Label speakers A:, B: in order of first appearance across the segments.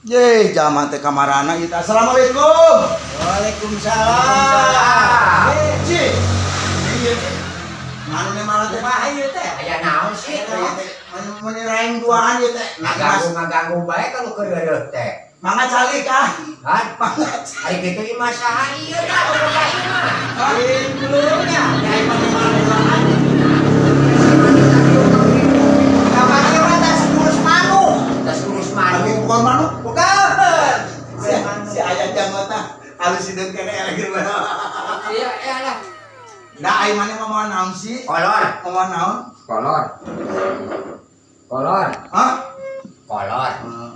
A: Ye, zaman teh kamarana ieu teh. Assalamualaikum.
B: Waalaikumsalam.
A: Ci. Iya. Mana malah teh?
B: Kumaha ieu teh?
C: Aya naon sih?
A: Ieu teh mun raing duaan ieu teh. Nah,
C: Ngaganggu ngaganggu bae kalau keureuh teh.
A: Mangga calik ah.
C: Hah?
A: Mangga.
C: Ari kitu imah saha ieu tah boga imah?
B: Belumnya.
A: Ya imah teh malah duaan.
B: Kapan mah tas ngurus manuk.
C: Tas urus
A: Lagi
C: manuk.
A: bukan manuk.
B: Bukan.
A: Si ayah janggot tah halus hideung kene lagi mana.
C: Iya, iya lah.
A: Nah, ai maneh mah moal naon sih?
C: Kolor,
A: Moal naon?
C: Kolor. Kolor,
A: Hah?
C: Kolor.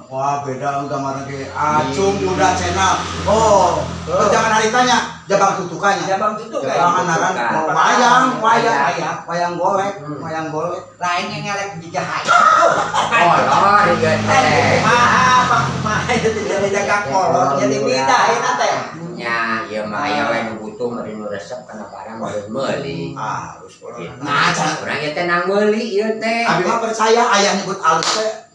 A: Wah, beda gambarnya ke Acung Uda Channel. Oh, oh, jangan haritanya, jabang tutukannya.
B: Jabang tutukan.
A: Jangan naran
C: Tutukan.
A: wayang, wayang,
B: Wayang.
A: Wayang golek, wayang golek.
B: Lain yang ngelek jiga hayam.
C: Kolor ieu teh.
B: Kumaha, Pak, kumaha ieu teh jadi dagang kolor jadi beda ayeuna teh.
C: Nya, ieu mah aya we nu butuh meureun nu resep kana barang meureun meuli.
A: Halus kolor.
C: Gitu.
A: Nah, can
C: Urang ieu teh nang meuli ieu teh.
A: Abi mah percaya ayah nyebut alus teh.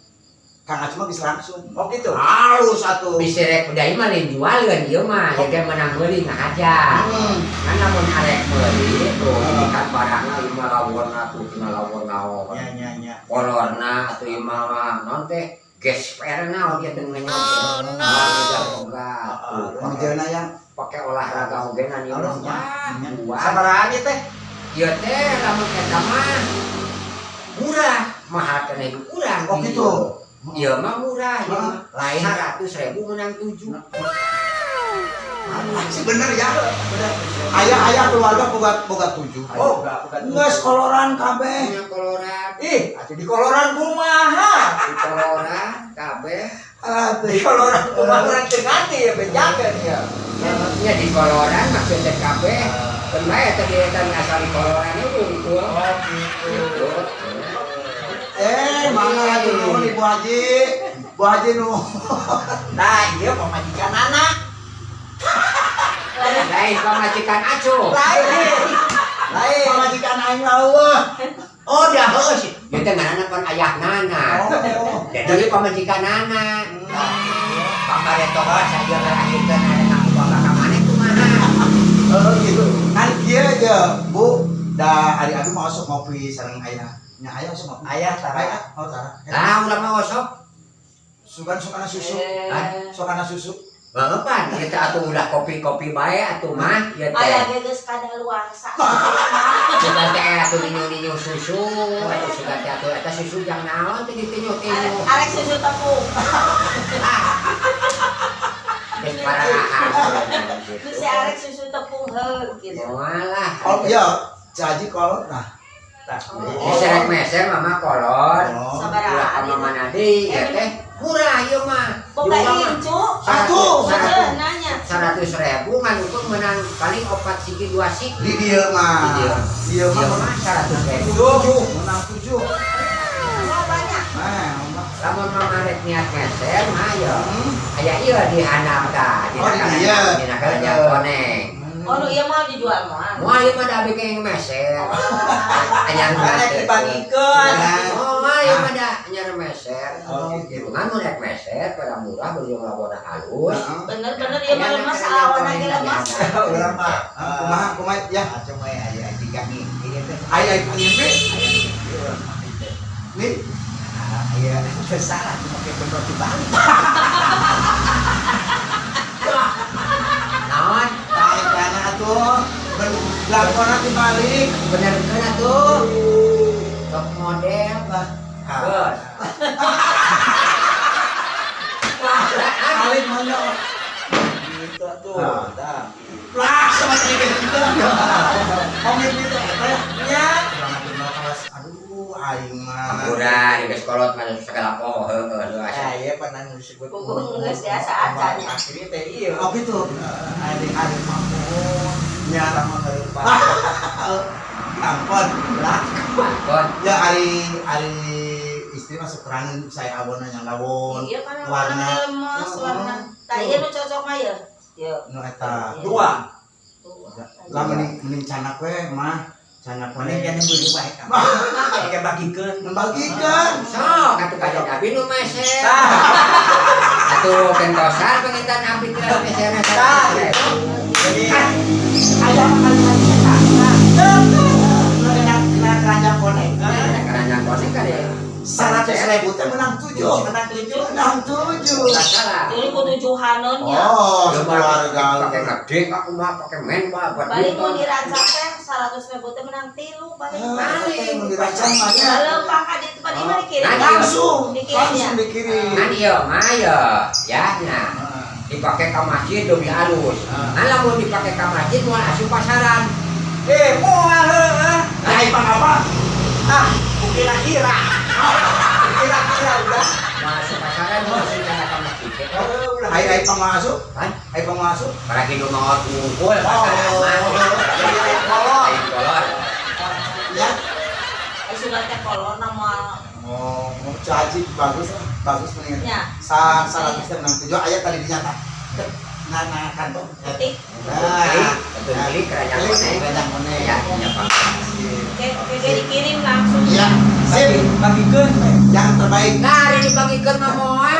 A: Kang Acung mah bisa langsung.
B: Oh gitu.
A: Halus atuh.
C: Bisa rek udah mah lain jualeun ieu mah, ieu teh menang meuli ngahaja. Kan lamun arek meuli tuh ini kan barangna ieu mah lawonna tuh tina lawon naon.
B: Nya nya nya.
C: Kolorna atuh ieu mah naon teh gesperna oge teh ngenyot. Oh no. Tuh,
A: Modelna yang
C: pakai olahraga oge na ieu mah.
B: Halusnya.
C: Wah,
B: Sabaraha ieu teh?
C: Ieu teh lamun eta mah murah, mahal keneh kurang.
A: Oh gitu.
C: Ieu mah murah, ieu mah.
B: Lain.
C: 100.000 menang 7.
A: Sih bener ya. Ayah-ayah keluarga boga boga 7.
B: Oh, enggak, bukan.
A: Geus koloran kabeh.
C: Punya koloran,
B: Ih, atuh di koloran kumaha?
C: Di koloran kabeh.
A: Alah
B: Di koloran kumaha urang teu ngarti ya bejakeun ya.
C: Ya di koloran maksudnya kabeh. Kan bae tadi eta asal di koloran itu unggul.
B: Oh gitu.
C: Gitu.
A: Eh, mana atuh nuhun Ibu Haji. Bu Haji nu.
B: Nah, ieu pamajikan anak.
C: Lain pamajikan acu.
B: Lain. Lain.
A: Pamajikan aing lah eueuh.
C: Oh, dah heuh sih. Ieu teh ngaranna pan ayah nana.
A: Oh.
C: Jadi pamajikan nana. Pambaretohan saya ngarahikeun ada ngaku bapak ka maneh kumaha.
A: Oh gitu. Kan kieu aja, Bu. Da ari abi mah osok ngopi sareng ayah. Nya ayah osok ngopi.
B: Ayah tara.
A: Ayah, oh tara.
C: Lah ulah mah osok.
A: Sugan sukana susu.
C: Hah?
A: Sukana susu.
C: Heeh pan, kita atuh ulah kopi-kopi bae atuh mah ieu teh.
D: Aya ge geus kadaluarsa.
C: Sugan teh atuh ninyu-ninyu susu, atuh sugan teh atuh eta susu jang naon teh ditinyu-tinyu.
D: Arek susu tepung.
C: Geus pararahan gitu.
D: Bisa arek susu tepung heuh gitu.
C: Moal lah.
A: Oh iya, Caji kolor nah.
C: Meser meser mama kolor.
A: Oh.
D: Sabaraha
C: Ulah ka mama nadi ya teh murah ieu mah.
D: Boga
C: Di urang mah
D: incu.
A: Satu.
D: Heuh nanya.
C: 100.000 ngan ukur menang paling 4 siki 2 siki.
A: Di dieu mah.
C: Di dieu.
A: Dieu
C: Ieu
A: mah
C: mah 100.000.
A: 7, menang 7.
D: Oh banyak.
A: Nah, mah.
C: Lamun mama rek niat meser mah ya. Aya ieu di handap tah, di
A: Oh, di dieu.
C: Dina kalajang koneng.
D: Oh nu ieu mah dijual moal.
C: Moal ieu mah da abi kenging meser. Anyar
B: Arek dibagikeun.
C: Oh, ieu mah da anyar meser.
A: Oh, gitu.
C: Ngan mun rek meser pada murah beujeung labona halus.
D: Bener-bener ieu mah lemas awan ge lemas.
B: Urang mah.
A: Kumaha kumaha ya?
B: Acung we aya jika ngimpi teh.
A: Ai ai ngimpi.
B: Aya ngimpi urang mah teh.
A: Nih,
B: Ah, aya teu salah cuma ke bener dibalik.
C: Naon?
A: Tanya atuh. Lakona dibalik.
C: Benerkeun atuh. Top model.
A: Lah,
C: Geus.
A: Alif mana?
B: Gitu atuh.
A: Nah.
B: Tah.
A: Lah, sama kayak gitu. Oh, ngimpi teh eta ya.
B: Nya.
A: Urang atuh mah kelas aduh aing mah.
C: Hampura di geus kolot mah segala poho heueuh leuas.
B: Nah, ieu pernah disebut
D: Puguh geus biasa acan nya.
B: Akhirnya teh ieu.
A: Oh gitu.
B: Adik-adik mampu.
A: Nya
B: Sama kehidupan.
A: Ampun.
B: Lah,
C: Kon
A: Ya ari ari istri masuk terangin saya awona yang lawon.
D: Iya kan
A: Warna.
D: warna lemes warna. Tah ieu nu cocok mah ya. Ieu.
A: Nu eta.
B: Dua.
A: Lah mending mending canak we mah. Canak
B: Mending
A: we.
B: kan beuli wae ka. Kayak bagikeun.
A: Membagikan.
C: Sok atuh ka abi nu meser.
B: Tah.
C: Atuh gentosan pengintan abdi teh meserna.
A: Tah, gitu. Jadi
B: Aya mah kalimatnya tah. Dina keranjang koneng.
C: Keranjang koneng kan ya.
A: 100.000 teh menang 7.
B: Menang 7.
A: Menang 7.
C: Nggak salah.
D: Jadi ku tujuhaneun nya.
A: Oh, keluarga.
C: Pakai ngedek aku mah pakai main pak buat
D: Paling mau dirancang teh 100.000 teh menang 3 paling.
A: Paling dirancang mah nya.
D: Lempang ka ditu tadi mah dikirim.
A: Langsung,
D: Dikirim
A: langsung
D: ya.
A: dikirim.
C: Kan iya mah ya, ya nya. Dipakai ke masjid lebih halus. Nah, lamun dipakai ke masjid moal asup pasaran.
B: Eh, moal heueuh.
A: Nah, ipang apa?
B: Ah, kira-kira. Kira-kira udah.
C: Moal asup pasaran moal asup kana ke masjid.
B: Heueuh, ulah.
A: Ai ai pang masuk?
C: Kan?
A: Ai pang masuk?
C: Para hidup mau ngumpul pasaran mah.
B: Jadi lain kolor.
C: Lain kolor.
A: Ya.
D: Eh sudah teh kolor moal.
A: Oh, caji bagus lah, bagus mendingan.
D: Nya.
A: Sa 167 ayat tadi dinyata. Nah, nah kantong.
D: Ketik.
A: Nah,
C: Betul beli keranjang
A: Beli
C: koneng.
A: keranjang koneng.
C: Ya, ya Pak.
D: Oke, oke, dikirim langsung.
A: Iya, sip.
B: Bagikeun we.
A: Yang terbaik.
C: Nah, hari dibagikeun mah moal.